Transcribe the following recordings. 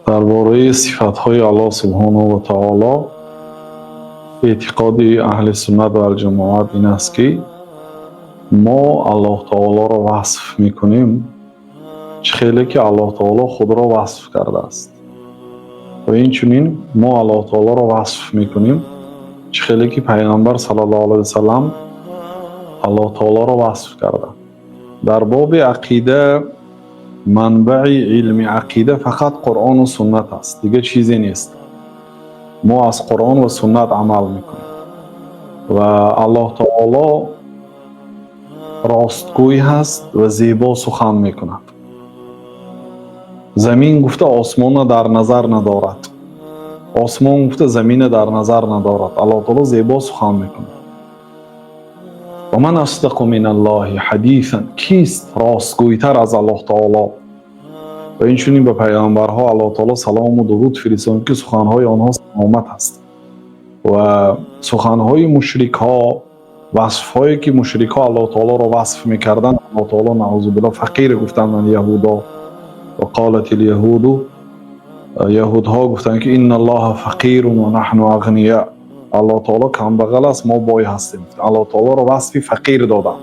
Дар бораи сифатҳои Аллоҳ субҳонаҳу ва таоло эътиқоди аҳли суннат валҷамоат ин аст, ки мо Аллоҳ таолоро васф мекунем, чӣ хеле ки Аллоҳ таоло худро васф кардааст, ва инчунин мо Аллоҳ таолоро васф мекунем, чӣ хеле ки Пайғамбар саллаллоҳу алайҳи васаллам Аллоҳ таолоро васф карда. Дар боби ақида манбаи илми ақида фақат Қуръону суннат аст, дигар чизе нест. Мо аз Қуръон ва суннат амал мекунем ва Аллоҳ таоло ростгӯй ҳаст ва зебо сухан мекунад. Замин гуфта, осмонро дар назар надорад, осмон гуфта, заминро дар назар надорад. Аллоҳ таоло зебо сухан мекунад. Ва ман асдақу миналлоҳи ҳадисан, кист ростгӯйтар аз Аллоҳ таоло? Ва инчунин ба пайғамбарҳо Аллоҳ таоло салому дуруд фиристод, ки суханҳои онҳо саломат аст. Ва суханҳои мушрикҳо, васфҳое ки мушрикҳо Аллоҳ таолоро васф мекарданд, Аллоҳ таоло, наъузубиллоҳ, фақир гуфтанд яҳудо. Ва қолат ильяҳуду, яҳудҳо гуфтанд, ки инналлоҳа фақирун ва наҳну ағния, Аллоҳ таоло камбағал аст, мо бой ҳастем. Аллоҳ таолоро васфи фақир доданд.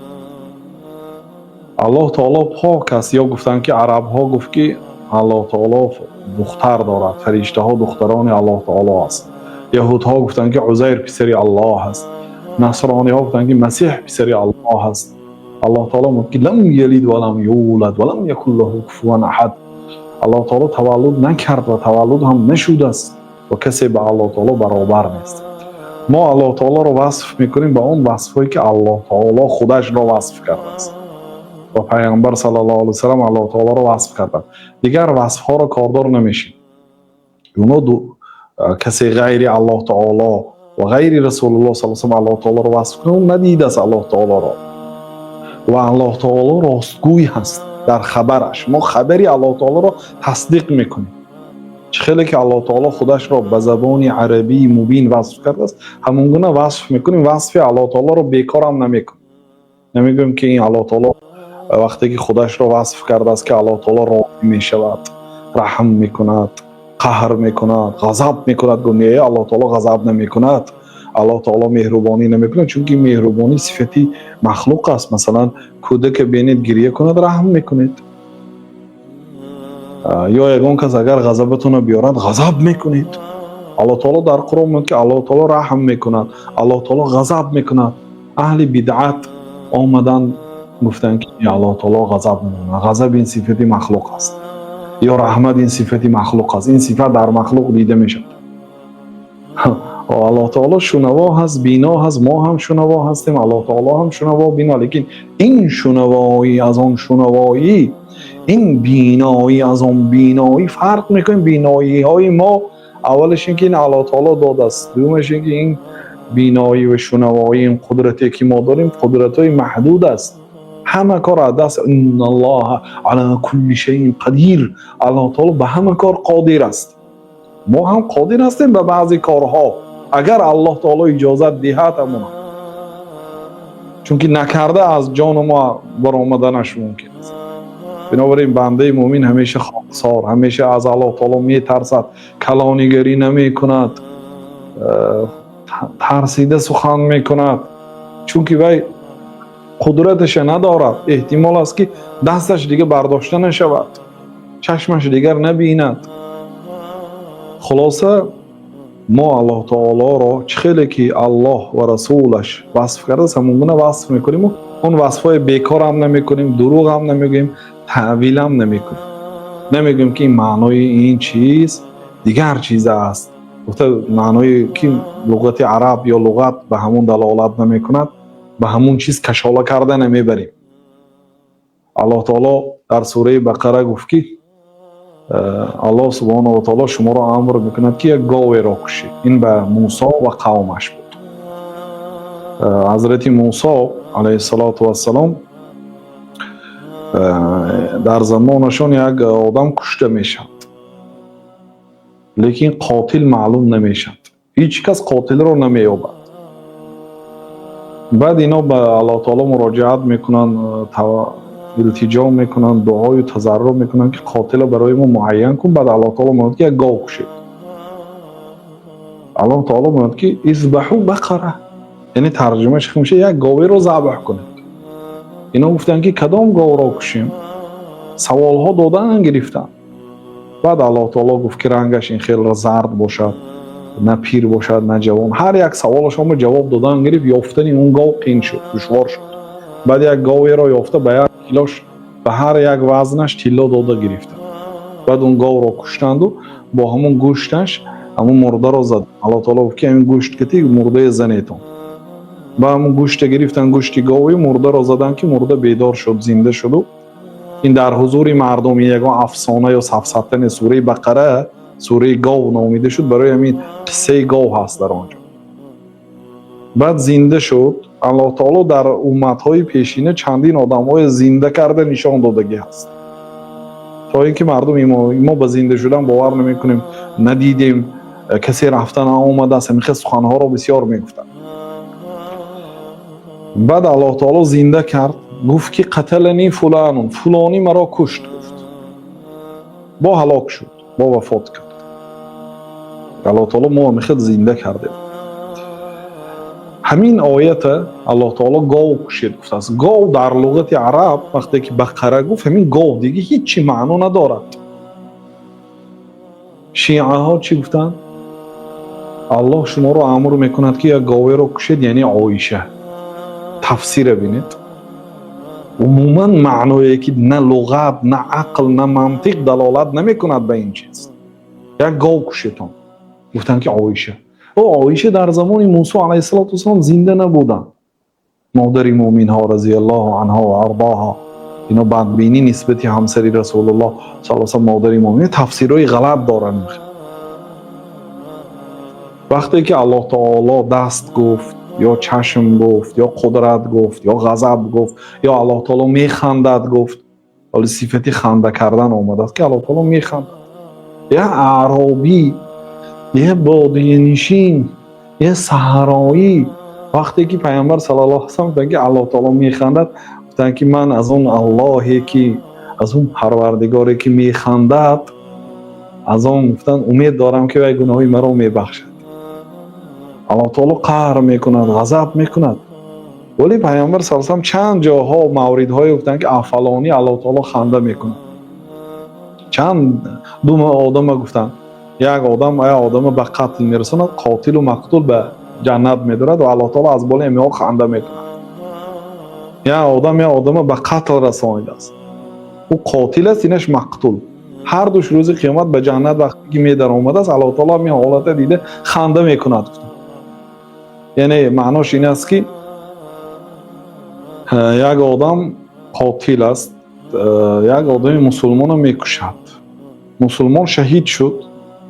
Аллоҳ таоло пок аст. Ё гуфтанд, ки арабҳо гуфт, ки Аллоҳ таоло духтар дорад, фариштаҳо духтарони Аллоҳ таоло аст. Яҳудҳо гуфтанд, ки Узайр писари Аллоҳ аст. Насрониҳо гуфтанд, ки Масеҳ писари Аллоҳ аст. Аллоҳ таоло мегӯяд, ки лам ялид ва лам юлад ва лам якун лаҳу куфуван аҳад. Аллоҳ таоло таваллуд накард ва таваллуд ҳам нашудааст ва касе ба Аллоҳ таоло баробар нест. Мо Аллоҳ таолоро васф мекунем ба он васфҳое, ки Аллоҳ таоло худашро васф кардааст ва Пайғамбар саллаллоҳу алайҳи васаллам Аллоҳ таолоро васф карданд. Дигар васфҳоро кордор намешем. Оно касе ғайри Аллоҳ таоло ва ғайри Расулуллоҳ саллаллоҳу алайҳи васаллам Аллоҳ таолоро васф кунад, надидааст Аллоҳ таолоро. Ва Аллоҳ таоло ростгӯй ҳаст дар хабараш. Мо хабари Аллоҳ таолоро тасдиқ мекунем. Чӣ хеле ки Аллоҳ таоло худашро ба забони арабии мубин васф кардааст, ҳамон гуна васф мекунем. Васфи Аллоҳ таолоро бекорам намекунем. Намегӯем, ки ин Аллоҳ таоло вақте ки худашро васф кардааст, ки Аллоҳ таоло розӣ мешавад, раҳм мекунад, қаҳр мекунад, ғазаб мекунад, гӯ не, Аллоҳ таоло ғазаб намекунад, Аллоҳ таоло меҳрубонӣ намекунад, чунки меҳрубонӣ сифати махлуқ аст. Масалан, кӯдаке бинед, гирья кунад, раҳм мекунед. Ё ягон кас агар ғазабатонро биёрад, ғазаб мекунед. Аллоҳ таоло дар Қуръон мегӯяд, ки Аллоҳ таоло раҳм мекунад, Аллоҳ таоло ғазаб мекунад. Аҳли бидъат омаданд, гуфтанд, ки Аллоҳ таоло ғазаб намекунад, ғазаб ин сифати махлуқ аст ё раҳмат ин сифати махлуқ аст, ин сифат дар махлуқ дида мешавад. Аллоҳ таоло шунаво ҳаст, бино ҳаст. Мо ҳам шунаво ҳастем, Аллоҳ таоло ҳам шунаво, бино, лекин ин шунавоӣ аз он шунавоӣ, ин биноӣ аз он биноӣ фарқ мекунем. Биноиҳои мо, аввалаш ин ки ин Аллоҳ таоло додааст, дуюмаш ин ки ин биноӣ ва шунавоӣ, ин қудрате ки мо дорем, қудратҳои маҳдуд аст. Ҳама кор аз даст. Инналлоҳа ала кулли шайин қадир. Аллоҳ таоло ба ҳама кор қодир аст. Мо ҳам қодир ҳастем ба баъзе корҳо, агар Аллоҳ таоло иҷозат диҳад ҳамона, чунки накарда аз ҷону мо баромаданаш мумкин аст. Бинобар ин бандаи мӯмин ҳамеша хоксор, ҳамеша аз Аллоҳ таоло метарсад, калонигарӣ намекунад, тарсида сухан мекунад, чунки вай қудраташа надорад. Эҳтимол аст, ки дасташ дига бардошта нашавад, чашмаш дигар набинад. Хулоса, мо Аллоҳ таолоро чӣ хеле ки Аллоҳ ва расулаш васф кардааст, ҳамон гуна васф мекунему он васфҳои бекорам намекунем, дурӯғам намегӯем, таъвилам намекунем. Намегӯем, ки ин маънои ин чиз дигар чиз аст гуфта, маъное ки луғати араб ё луғат ба ҳамон далолат намекунад, ба ҳамон чиз кашола карда намебарем. Аллоҳ таоло дар сураи Бақара гуфт, ки Аллоҳ субҳонаҳу ва таоло шуморо амр мекунад, ки як говеро кушед. Ин ба Мусо ва қавмаш буд. Ҳазрати Мусо алайҳиссалоту вассалом, дар замонашон як одам кушта мешавад, лекин қотил маълум намешавад, ҳеҷ кас қотилро намеёбад. Баъд ино ба Аллоҳ таоло муроҷиат мекунанд. Илтиҷо мекунанд, дуою тазарруъ мекунанд, ки қотила барои мо муайян кун. Баъд Аллоҳ таоло мегӯяд, ки як гов кушед. Аллоҳ таоло мегӯяд, ки اذبحوا بقرة, яъне тарҷумааш мешавад: як говеро забҳ кунед. Ино гуфтанд, ки кадом говро кушем? Саволҳо додан гирифтанд. Баъд Аллоҳ таоло гуфт, ки рангаш ин хел зард бошад, на пир бошад, на ҷавон. Ҳар як саволашонро ҷавоб додан гирифт. Ёфтани он гов қин шуд, душвор шуд. Баъд як говеро ёфта, ба як килош, ба ҳар як вазнаш тилло дода гирифтанд. Баъд он говро куштанду бо ҳамон гӯшташ ҳамон мурдаро зад. Аллоҳ таоло гуфт, ки ҳамин гӯшт кати мурдае занетон. Ба ҳамон гӯшта гирифтан, гӯшти гови мурдаро заданд, ки мурда бедор шуд, зинда шуду. Ин дар ҳузури мардум, ин ягон афсона ё сафсата не. Сураи Бақара сураи гов номида шуд, барои ҳамин қиссаи гов ҳаст дар он ҷо. Баъд зинда шуд. Аллоҳ таоло дар умматҳои пешина чандин одамҳое зинда карда нишон додагӣ ҳаст, то ин ки мардум мо ба зинда шудан бовар намекунем, надидем, касе рафта наомадааст, ҳамин хел суханҳоро бисёр мегуфтанд. Баъд Аллоҳ таоло зинда кард, гуфт, ки قتلني فلان, фулонӣ маро кушт, гуфт. Бо ҳалок шуд, бо вафот кард. Аллоҳ таоло мо ҳамин хел зинда кардем. Ҳамин оята Аллоҳ таоло гов кушед гуфтааст. Гов дар луғати араб, вақте ки бақара гуфт, ҳамин гов, дига ҳичи маъно надорад. Шиаҳо чӣ гуфтанд? Аллоҳ шуморо амр мекунад, ки як говеро кушед, яъне Оиша. Тафсира бинед, умуман маъное, ки на луғат, на ақл, на мантиқ далолат намекунад ба ин чиз. Як гов кушетон, гуфтанд, ки Оиша. О, Оиша дар замони Мусо алайҳиссалоту вассалом зинда набуданд, модари муъминҳо, رضي الله عنها وأرضاها. Ино бадбинӣ нисбати ҳамсари Расулуллоҳ са салам, модари муъмин, тафсирҳои ғалат доранд. Вақте ки Аллоҳ таоло даст гуфт ё чашм гуфт, ё қудрат гуфт, ё ғазаб гуфт, ё Аллоҳ таоло механдад гуфт, ҳоли сифати ханда кардан омадааст, ки Аллоҳ таоло механдад. Як аъробӣ, як бодиянишин, як саҳроӣ, вақте ки Пайғамбар саллаллоҳу алайҳи васаллам гуфтанд, ки Аллоҳ таоло механдад, гуфтанд, ки ман аз он Аллоҳе, ки аз он Парвардигоре, ки механдад, аз он, гуфтанд, умед дорам, ки вай гуноҳи маро мебахшад. Аллоҳ таоло қаҳр мекунад, ғазаб мекунад, вале Пайғамбар са салам чанд ҷоҳо, мавридҳое гуфтанд, ки афалонӣ Аллоҳ таоло ханда мекунад. Чанд ду одама гуфтанд: як одам як одама ба қатл мерасонад, қотилу мақтул ба ҷаннат медорад ва Аллоҳ таоло аз болои ҳамиҳо ханда мекунад. Як одам як одама ба қатл расонидааст, ӯ қотил аст, инаш мақтул, ҳар душ рӯзи қиёмат ба ҷаннат вақте ки медаромадааст, Аллоҳ таоло ҳамин ҳолата дида ханда мекунад, гуфтанд. Яъне маънош ин аст, ки як одам қотил аст, як одами мусулмонро мекушад, мусулмон шаҳид шуд,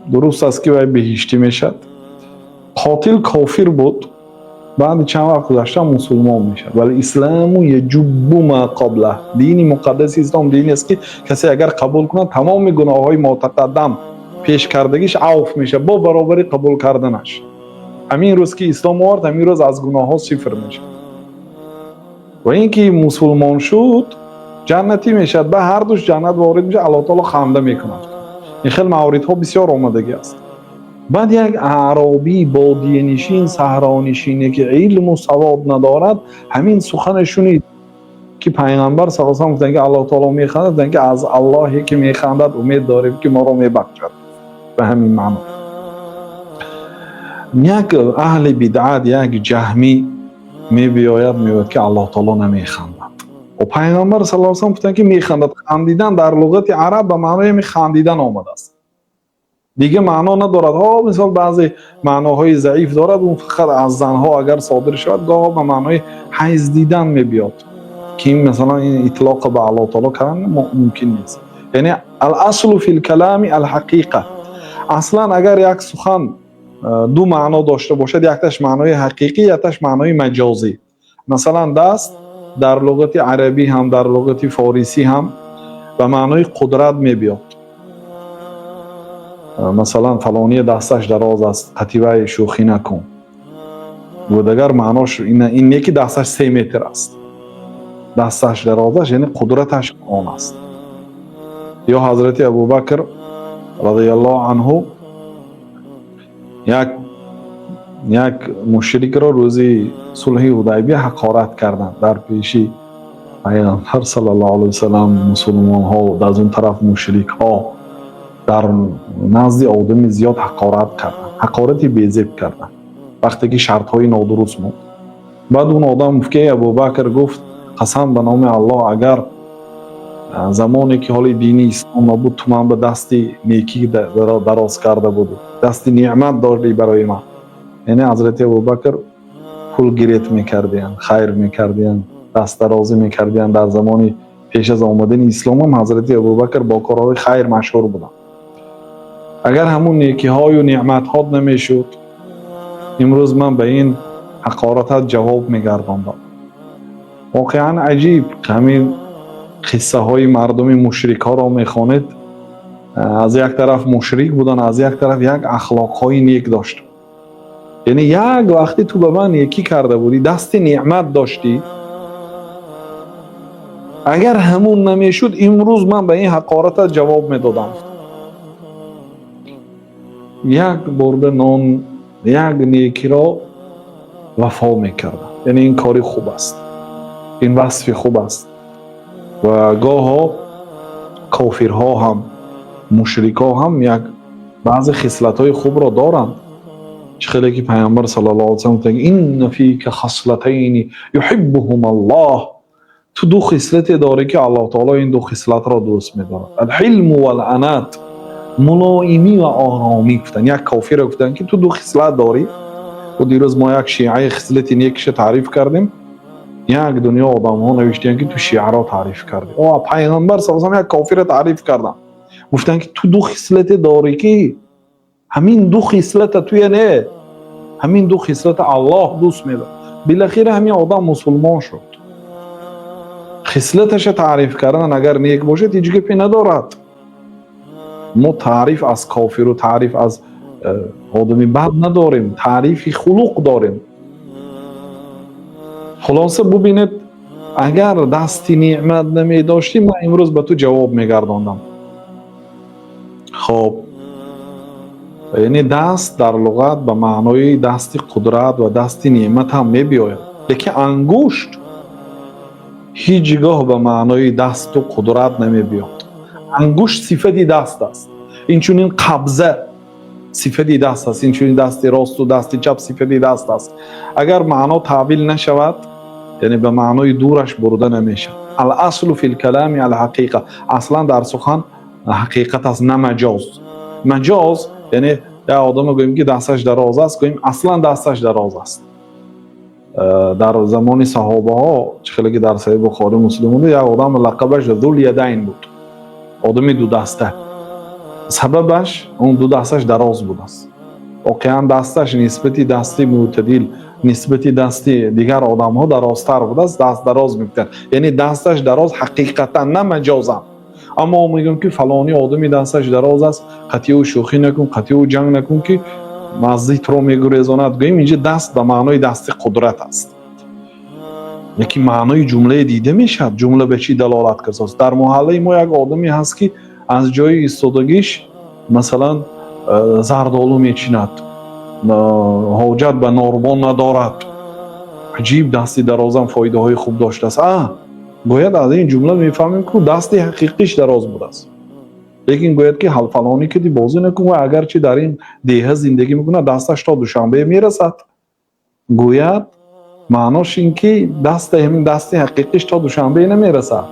дуруст аст, ки вай беҳиштӣ мешавад. Қотил кофир буд, баъди чанд вақт гузашта мусулмон мешавад. والإسلام يجب ما قبله. Дини муқаддаси ислом дине аст, ки касе агар қабул кунад, тамоми гуноҳҳои мотақаддам, пешкардагиш авф мешавад бо баробари қабул карданаш. Ҳамин рӯз ки ислом овард, ҳамин рӯз аз гуноҳҳо сифр мешавад. Ва ин ки мусулмон шуд, ҷаннатӣ мешавад, ба ҳар душ ҷаннат ворид мешавад, Аллоҳ таоло ханда мекунад. Ин хел мавридҳо бисёр омадагӣ аст. Баъд як аъробӣ, бодиянишин, саҳронишине, ки илму савод надорад, ҳамин сухане шунид, ки Пайғамбар са салам гуфтанд, ки Аллоҳ таоло механдад, гуфтанд, ки аз Аллоҳе, ки механдад, умед дорем, ки моро мебахшад. Ба ҳамин маъно як аҳли бидъат, як ҷаҳмӣ мебиёяд, мегӯяд, ки Аллоҳ таоло намехандад. Пайғамбар са салам гуфтанд, ки механдад. Хандидан дар луғати араб ба маънои ҳамин хандидан омадааст, дига маъно надорад. Ҳо, мисол, баъзе маъноҳои заиф дорад, он фақат аз занҳо агар содир шавад, гоҳо ба маънои ҳайз дидан мебиёд, ки масалан ин итлоқа ба Аллоҳ таоло кардан мумкин нест. Яъне الأصل في الكلام الحقيقة. Аслан агар як сухан ду маъно дошта бошад, якташ маънои ҳақиқӣ, якташ маънои маҷозӣ. Масалан, даст дар луғати арабӣ ҳам, дар луғати форисӣ ҳам ба маънои қудрат мебиёд. Масалан, фалония дасташ дароз аст, қативай шӯхӣ накун. Буд агар маънош ин не, ки дасташ 3 метр аст. Дасташ дарозаш, яъне қудраташ он аст. Ё ҳазрати Абубакр разияллоҳу анҳу як мушрикро рӯзи сулҳи Ҳудайбия ҳақорат карданд дар пеши Пайғамбар саллаллоҳу алайҳи васалам, мусулмонҳо, аз он тараф мушрикҳо, дар назди одами зиёд ҳақорат карданд, ҳақорати безеб карданд, вақте ки шартҳои нодуруст монд. Баъд он одам гуфт ки: Абубакр гуфт: «Қасам ба номи Аллоҳ, агар замоне ки ҳоли дини ислом набуд, ту ман ба дасти некӣ дароз карда будӣ, дасти неъмат додӣ барои ман». Яъне ҳазрати Абубакр пул гирет мекардиянд, хайр мекардиянд, дастдарозӣ мекардиянд. Дар замони пеш аз омадани исломам ҳазрати Абубакр бо корҳои хайр машҳур буданд. Агар ҳамун некиҳою неъматҳот намешуд, имрӯз ман ба ин ҳақоратат ҷавоб мегардондам. Воқеан аҷиб, ҳамин қиссаҳои мардуми мушрикҳоро мехонед, аз як тараф мушрик буданд, аз як тараф як ахлоқҳои нек доштанд. Яъне як вақте ту ба ман некӣ карда будӣ, дасти неъмат доштӣ, агар ҳамун намешуд, имрӯз ман ба ин ҳақоратат ҷавоб медодам. Як бурда нон, як некиро вафо мекардам. Яъне ин кори хуб аст, ин васфи хуб аст. Ва гоҳо кофирҳо ҳам, мушрикҳо ҳам як баъзе хислатҳои хубро доранд. Чӣ хеле ки Пайғамбар саллаллоҳу алайҳи васаллам гуфтанд: «Инна фика хаслатайни юҳиббуҳум Аллоҳ». Ту ду хислате дорӣ, ки Аллоҳ таоло ин ду хислатро дӯст медорад: алҳилму валанат, мулоимӣ ва оромӣ. Гуфтанд, як кофиро гуфтанд, ки ту ду хислат дорӣ. Дирӯз мо як шиаи хислати некиша таъриф кардем, як дунё одамҳо навиштиянд, ки ту шиаро таъриф кардӣ. О, Пайғамбар са як кофиро таъриф кардам, гуфтанд, ки ту ду хислате дорӣ, ки ҳамин ду хислата туя не, ҳамин ду хислата Аллоҳ дӯст медорад. Билахира ҳамин одам мусулмон шуд. Хислаташа таъриф кардан, агар нек бошад, ҳеҷ гапе надорад. Мо таъриф аз кофиру таъриф аз одами бад надорем, таърифи хулуқ дорем. Хулоса, бубинед, агар дасти неъмат намедоштӣ, ман имрӯз ба ту ҷавоб мегардондам. Хоб, яъне даст дар луғат ба маънои дасти қудрат ва дасти неъмат ҳам мебиёяд, лекин ангушт ҳеҷ гоҳ ба маънои дасту қудрат намебиёд. Ангушт сифати даст аст, инчунин қабза сифати даст аст, инчунин дасти росту дасти чап сифати даст аст. Агар маъно таъвил нашавад, яъне ба маънои дураш бурда намешавад. Аласлу фи лкалами алҳақиқа, аслан дар сухан ҳақиқат аст, на маҷоз. Маҷоз яъне як одаме гӯем, ки дасташ дароз аст, гӯем, аслан дасташ дароз аст. Дар замони саҳобаҳо, чӣ хеле ки дар Саҳиҳи Бухорӣ, Муслим буда, як одам лақабаш Зулядайн буд, одами дудаста. Сабабаш он ду дасташ дароз будааст. Воқеан дасташ нисбати дасти мӯътадил, нисбати дасти дигар одамҳо дарозтар будааст, даст дароз мегуфтанд. Яъне дасташ дароз ҳақиқатан, на маҷозан. Аммо мегӯям, ки фалони одами дасташ дароз аст, қатъи ӯ шӯхӣ накун, қатъи ӯ ҷанг накун, ки наздикро мегурезонад, гӯем, инҷа даст ба маънои дасти қудрат аст. Лекин маънои ҷумлае дида мешавад, ҷумла ба чӣ далолат кардааст. Дар маҳаллаи мо як одаме ҳаст, ки аз ҷои истодагиш, масалан, зардолу мечинад, ҳоҷат ба норбон надорад. Аҷиб, дасти дарозам фоидаҳои хуб доштааст. А бояд аз ин ҷумла мефаҳмем, ки дасти ҳақиқиш дароз будааст. Лекин гӯяд, ки фалони киди бозӣ накун ва агарчи дар ин деҳа зиндагӣ мекунад, дасташ то Душанбе мерасад, гӯяд, маънош ин ки дасти ҳамин дасти ҳақиқиш то Душанбе намерасад.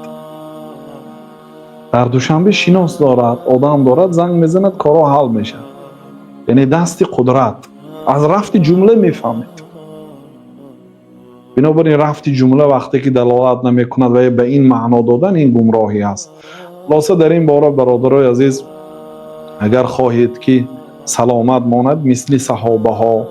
Дар Душанбе шинос дорад, одам дорад, занг мезанад, корҳо ҳал мешавад. Яъне дасти қудрат аз рафти ҷумла мефаҳмед. Бинобар ин рафти ҷумла вақте ки далолат намекунад ва ба ин маъно додан, ин гумроҳӣ аст. Хулоса, дар ин бора, бародарои азиз, агар хоҳед, ки саломат монад, мисли саҳобаҳо,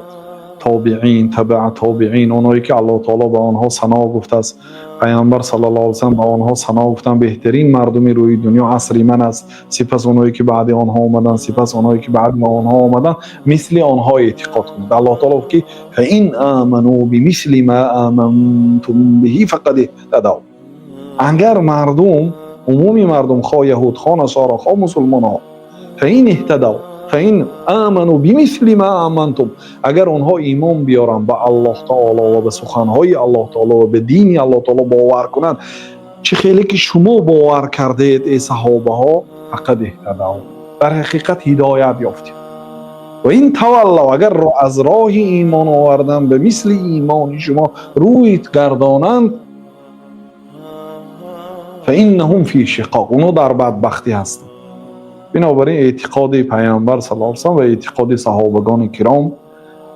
тобиин, табаа тобиин, оное ки Аллоҳ таоло ба онҳо сано гуфтааст, Пайғамбар саллаллоҳу алайҳи васаллам ба онҳо сано гуфтанд: «Беҳтарин мардуми рӯи дунё асри ман аст, сипас оное ки баъди онҳо омаданд, сипас оное ки баъди онҳо омаданд». Мисли онҳо эътиқод кунед. Аллоҳ таоло гуфт, ки فإن آمنوا بمثل ما آمنتم به فقد اهتدوا. Агар мардум, умуми мардум, хоҳ яҳуд, хоҳ насоро, хоҳ мусулмонҳо, فإن اهتدوا فإن آمنوا بمثل ما آمنتم, агар онҳо имон биёранд ба Аллоҳ таоло ва ба суханҳои Аллоҳ таоло ва ба дини Аллоҳ таоло бовар кунанд, чӣ хеле ки шумо бовар кардаед, эй саҳобаҳо, فقد اهتدوا, дар ҳақиқат ҳидоят ёфтед. وإن تولوا, агар аз роҳи имон овардан ба мисли имони шумо рӯй гардонанд, فإنهم في شقاق, онҳо дар бадбахтӣ ҳастанд. Бинобар ин, эътиқоди Пайғамбар صلى الله عليه وسلم ва эътиқоди саҳобагони киром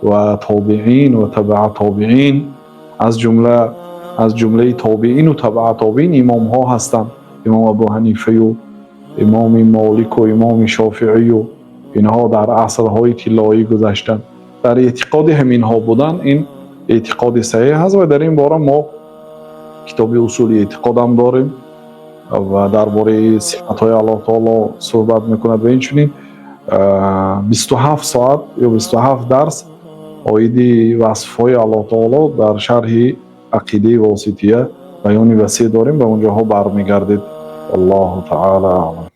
ва тобеин ва табаа тобеин, аз ҷумлаи тобеину табаа тобеин имомҳо ҳастанд, имом Абу Ҳанифаю, имоми Молику, имоми Шофиию, инҳо дар асрҳои тиллоӣ гузаштанд. Дар эътиқоди ҳаминҳо будан, ин эътиқоди саҳеҳ аст. Ва дар ин бора мо китоби усули эътиқодам дорем ва дар бораи сифатҳои Аллоҳ таоло суҳбат мекунад. Ва инчунин 27 соат ё 27 дарс оиди васфҳои Аллоҳ таоло дар шарҳи ақидаи Восития баёни васеъ дорем, ба он ҷоҳо бармегардед. Аллоҳу таала аълам.